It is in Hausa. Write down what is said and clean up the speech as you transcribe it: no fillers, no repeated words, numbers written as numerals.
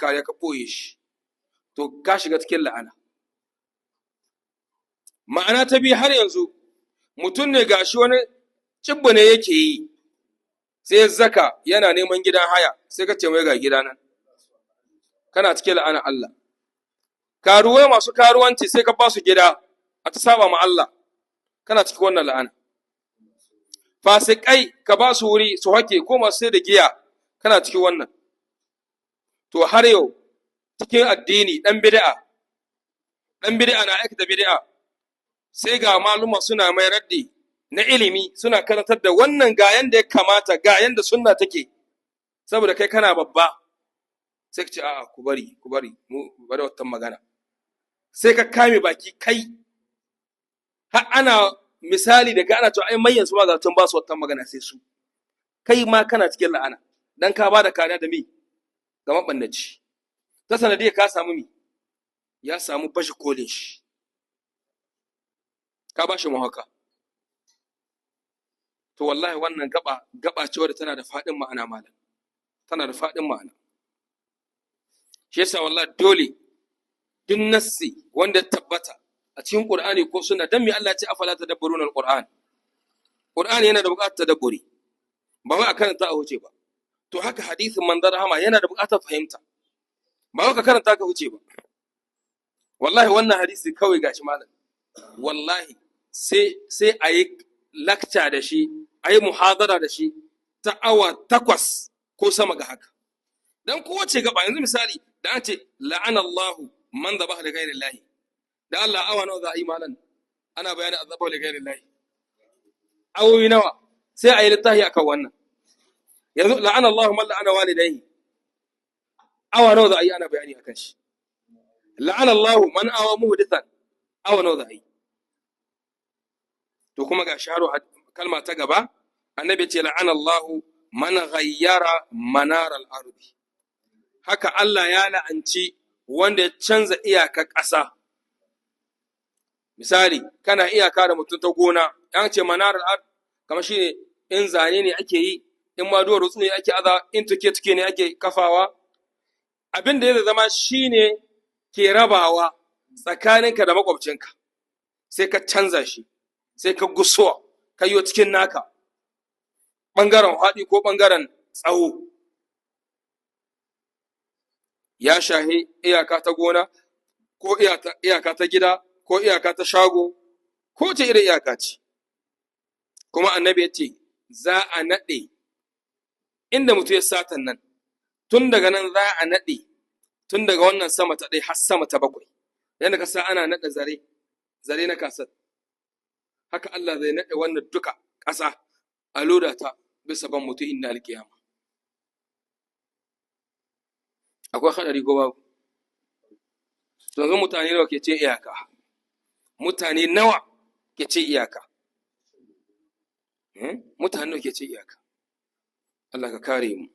kariya ka ɓoye shi, to ka shiga cikin la'ana. Ma'ana ta biyu, har yanzu mutum ne gashi wani cibba ne yake yi, sai zaka yana neman gidan haya, sai ka ce mai ga gida nan, kana cikin la'ana Allah. Karuwai masu karuwanci, sai ka ba su gida a ta saba ma Allah, kana cikin wannan la'ana. Fasikai, ka ba su wuri su hake, ko masu sai da giya, kana cikin wannan. To har yau cikin addini, dan bid'a na aikata bid'a, sai ga maluma suna mai raddi na ilimi, suna karantar da wannan ga yanda ya kamata, ga yanda sunna take. Saboda kai kana babba, sai ka ce, "A'a, ku bari, ku bari, mu bari wata magana." Sai ka kame baki kai, har ana misali da ka ana cewa ai manyan su ma ga tun ba su wata magana sai su. Kai ma kana cikin la'ana, dan ka bada kariya da mi ga mabannaci, ta sanadiyar ka samu mi ya samu bashi kolin shi, ka bashi mahaka. To wallahi wannan gaba gaba ce wadda tana da faɗin ma'ana, malam, tana da faɗin ma'ana. Shi yasa wallahi dole duk nassi wanda ya tabbata a cikin Qur'ani ko sunna, dan me Allah ya ce afala tadabbaruna al-Qur'an? Qur'ani yana da buƙatar tadabburi, ba wai a karanta a wuce ba. To haka hadisin manzon rahama yana da buƙatar fahimta, ba wai ka karanta ka wuce ba. Wallahi wannan hadisi kawai gashi, malam, wallahi sai a yi lakca da shi, a yi muhadara da shi ta awa 8 ko sama ga haka. Dan kowace gaba yanzu, misali da an ce la'ana Allahu man dhabaha li ghairi Allah, da Allah awa nawa za a yi, malam, ana bayani azaba li ghairi Allah? Awoyi nawa sai a yi littafi akan wannan? Yanzu la'ana Allahu man la'ana walidayhi, awa nawa za a yi ana bayani akan shi? La'ana Allahu man awa muhdithan, awa nawa za a yi? To kuma ga sharu kalma ta gaba, annabi ce la'ana Allahu man ghayyara manar al-ardi. Haka Allah ya la'anci wanda ya canza iyakar ƙasa. Misali, kana iyaka da mutum ta gona, an ce manar al-ard kamar shine in zane ne ake yi, in ma duwar ne ake aza, in tuke tuke ne ake kafawa, abin da ya zama shine ke rabawa tsakaninka da makwabcinka, sai ka canza shi, sai ka gusuwa ka yi cikin naka ɓangaren haɗi ko ɓangaren tsawo. Ya shahi iyaka ta gona ko iyaka ta gida ko iyaka ta shago, ko ce irin iyaka ce. Kuma annabi ya ce za a naɗe inda mutum ya satan nan, tun daga nan za a naɗe, tun daga wannan sama ta ɗaya har sama ta bakwai, yadda ka sa ana naɗe zare, zare na kasar, haka Allah zai naɗe wannan duka ƙasa a loda ta bisa ban mutum inda alkiyama. Akwai haɗari ko babu? Yanzu mutane nawa ke ce iyaka? Mutane nawa ke ce iyaka? Mutane nawa ke ce iyaka? Allah ka kare mu.